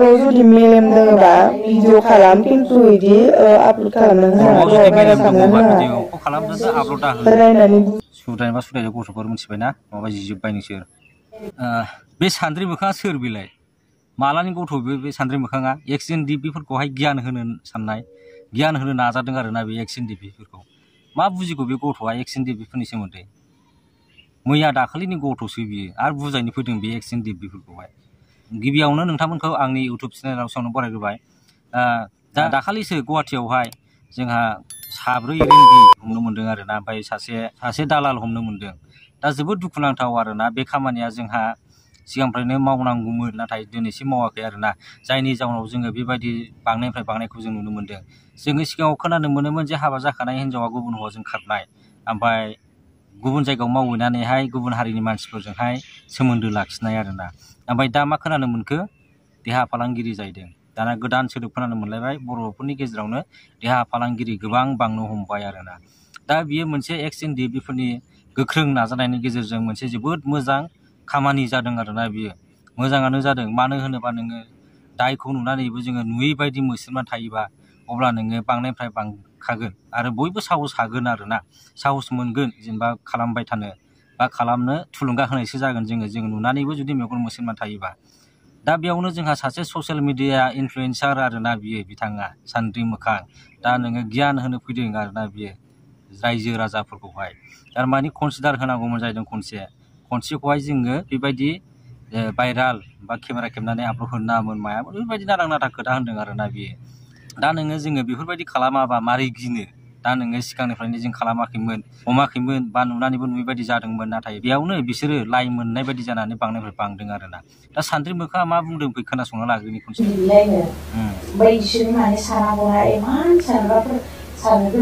खर'आव जुदि मेलेम दोङोबा भिडिअ खालाम खिन्थु इदि आपल'ड खालामना होनाङा भाइरेल खालामना होनाङा रायनानै सुद्रायबा सुद्रायदो गथ'फोर मिथिबायना माबा जिजोब्बाय नोंसोर बे सान्द्रि मोखाङा सोर बेलाय मालानि गथ' बे सान्द्रि मोखाङा एक्स एन डिपिफोरखौहाय गियान होनो साननाय गियान होनो नाजादों आरोना बे एक्स एन डिपिफोरखौ मा बुजिगौ बे गथ'आ एक्स एन डिपिफोरनि सोमोन्दै मैया दाखालिनि गथ'सो बियो आरो बुजायनो फैदों बे एक्स एन डिपिफोरखौहाय गिबियावनो नोंथांमोनखौ आंनि इउटुब चेनेलाव सावनो बरायग्रोबाय दाखालिसो गुवाहाटियावहाय जोंहा 7 रेन्दि हमनो मोन्दों आरोना ओमफ्राय सासे दालाल हमनो मोन्दों दा जोबोद दुखुनांथाव आरोना बे खामानिया जोंहा सिगांनिफ्रायनो मावनांगौमोन नाथाय दिनैसिम मावाखै आरोना जायनि जाउनाव जोङो बेबायदि बांनायनिफ्राय बांनायखौ जों नुनो मोन्दों जोङो सिगाङाव खोनानो मोनोमोन जे हाबा जाखानाय हिन्जावा गुबुन हौवाजों खारनाय ओमफ्राय गुबुन जायगायाव मावहैनानैहाय गुबुन हारिनि मानसिफोरजोंहाय सोमोन्दो लाखिनाय आरोना ओमफ्राय दा मा खोनानो मोनखो देहा फालांगिरि जाहैदों दाना गोदान सोदोब खोनानो मोनलायबाय बर'फोरनि गेजेरावनो देहा फालांगिरि गोबां बांनो हमबाय आरोना दा बियो मोनसे एक्स एन डिपिफोरनि गोख्रों नाजानायनि गेजेरजों मोनसे जोबोद मोजां खामानि जादों आरोना बियो मोजाङानो जादों मानो होनोबा नोङो दायखौ नुनानैबो जोङो नुयै बायदि मोस्रोमना थायोबा अब्ला नोङो बांनायनिफ्राय बांखागोन आरो बयबो साहस हागोन आरोना साहस मोनगोन जेनेबा खालामबाय थानो बा खालामनो थुलुंगा होनायसो जागोन जोङो नुनानैबो जुदि मेगन मोस्रोमना थायोबा दा बेयावनो जोंहा सासे ससियेल मिडिया इनफ्लुयेन्सार आरोना बियो बिथाङा सान्द्रि मोखां दा नोङो गियान होनो फैदों आरोना बियो रायजो राजाफोरखौहाय थारमाने कनसिडार होनांगौमोन जाहैदों खनसेखौहाय जोङो बेबायदि भाइराल बा केमेरा खेबनानै आपल'ड होनो नाङामोन मायामोन बेबायदि नादां नाथा खोथा होनदों आरोना बियो दा जोङो बेफोरबायदि खालामाबा मारै गिनो दा नोङो सिगांनिफ्रायनो जों खालामाखैमोन हमाखैमोन बा नुनानैबो नुयै बायदि जादोंमोन नाथाय बेयावनो बिसोरो लाइ मोननाय बायदि जानानै बांनायनिफ्राय बांदों आरोना दा सान्द्रि मोखाङा मा बुंदों फै खोनासंना लाग्रोनि खनसे साननो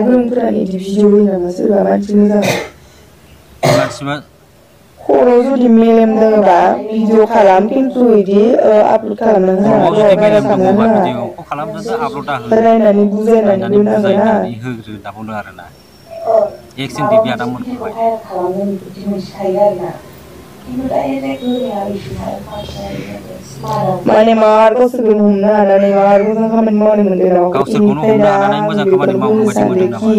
गोरोंफोरानो इदि भिडिअ होयो नामा सोरबा मानसि मोजां खर'आव जुदि मेलेम दोङोबा भिडिअ खालाम खिन्थु इदि आपल'ड खालामना होनाङा भाइरेल खालामना होनाङा रायनानै बुजायनानै होग्रोदाबावनो आरोना एक्स एन डिपि आदामोनखौहाय माने मार गावसोरखौनो हमनो हानानै मार मोजां खामानि मावनाय मोनदों बेनिफ्राय दा आं बेखौनो बुंनो सानदोंखि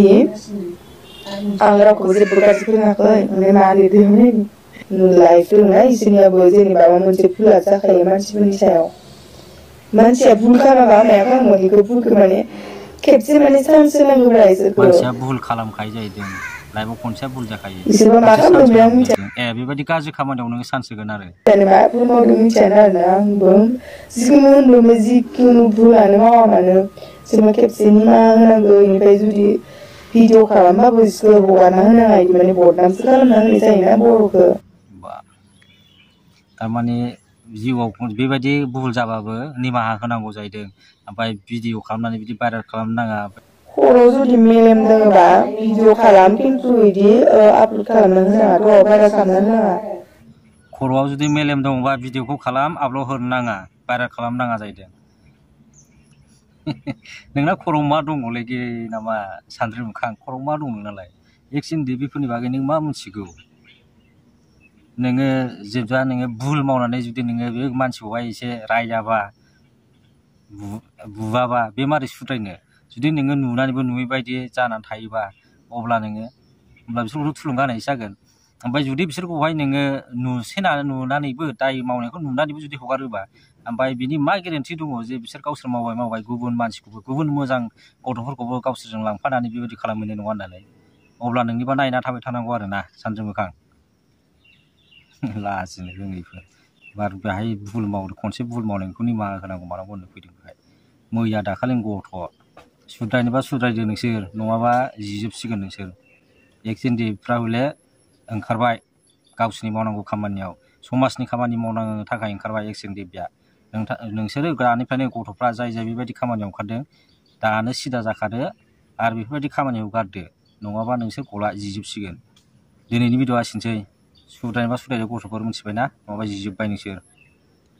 आं रावखौबो जेबो गाज्रि फोरोङाखै ओमफ्राय मा लिरदों लाइफ दंना इसोरनियाबो जेनेबा माबा मोनसे भुला जाखायो मानसिफोरनि सायाव मानसिया भुल खालामाबा माया खालामो बेखौ भुलखौ माने खेबसे माने चान्स होनांगौब्रा इसोरखौ मानसिया भुल खालामखायो जाहैदों लाइफआव खनसेया भुल जाखायो इसोरबा मा खालामदों बे आं मिथिया बेबायदि गाज्रि खामानियाव नोङो चान्स होगोन आरो माफोर मावदों मिथियानो आरोना आंबो जिखुनु होनदोंबो जिखुनु भुलानो मावा मानो जेनेबा खेबसे निमाहा होनांगौ बेनिफ्राय जुदि भिडिअ खालामबाबो इसोरखौ हगारना होनाङा इदि माने बदनामसो खालामना होनाय जायोना बर'खौ थारमाने जिउआव बेबायदि भुल जाबाबो निमाहा होनांगौ जाहैदों ओमफ्राय भिडिअ खालामनानै बिदि भाइरेल खालामनो नाङा खर'आव जुदि मेलेम दोङोबा भिडिअ खालाम खिन्थु इदि आपल'ड खालामना होनाङा भाइरेल खालामना होनाङा खर'आव जुदि मेलेम दङबा भिडिअखौ खालाम आपल'ड होनो नाङा भाइरेल खालामनो नाङा जाहैदों नोंना खर'आव मा दङलै नामा सान्द्रि मोखां खर'आव मा दं नोंनालाय एक्स एन डिपिफोरनि बागै नों मा मिथिगौ नोङो जेब्ला नोङो भुल मावनानै जुदि नोङो बे मानसिखौहाय एसे रायाबा बुवाबा बे मारै सुद्रायनो जुदि नोङो नुनानैबो नुयै बायदि जानानै थायोबा अब्ला बिसोरखौ थुलुंगा होनायसो जागोन ओमफ्राय जुदि बिसोरखौहाय नोङो नुनानैबो दाय मावनायखौ नुनानैबो जुदि हगारोबा ओमफ्राय बिनि मा गेरेन्थि दङ जे बिसोर गावसोर मावबाय गुबुन मानसिखौबो गुबुन मोजां गथ'फोरखौबो गावसोरजों लांफानानै बेबायदि खालामहैनाय नङा होननानै अब्ला नोंनिबा नायना थाबाय थानांगौ आरोना सान्द्रि मोखां लाजिनो रोङैफोर बार बेहाय भुल मावदों खनसे भुल मावनायखौ निमाहा होनांगौ मानांगौ होननो फैदों बेहाय मैया दाखालिनि गथ' सुद्रायनोबा सुद्रायदो नोंसोर नङाबा जिजोबसिगोन नोंसोर एक्स एन डिपिफ्रा हले ओंखारबाय गावसोरनि मावनांगौ खामानियाव समाजनि खामानि मावनो थाखाय ओंखारबाय एक्स एन डिपिआ नोंसोरो दानिफ्रायनो गथ'फ्रा जाय बेबायदि खामानियाव ओंखारदों दानो सिदा जाखादो आरो बेफोरबायदि खामानियाव गारदो नङाबा नोंसोर गला जिजोबसिगोन दिनैनि भिडिअ'आ एसेनोसै सुद्रायनोबा सुद्रायदो गथ'फोर मिथिबायना नङाबा जिजोब्बाय नोंसोर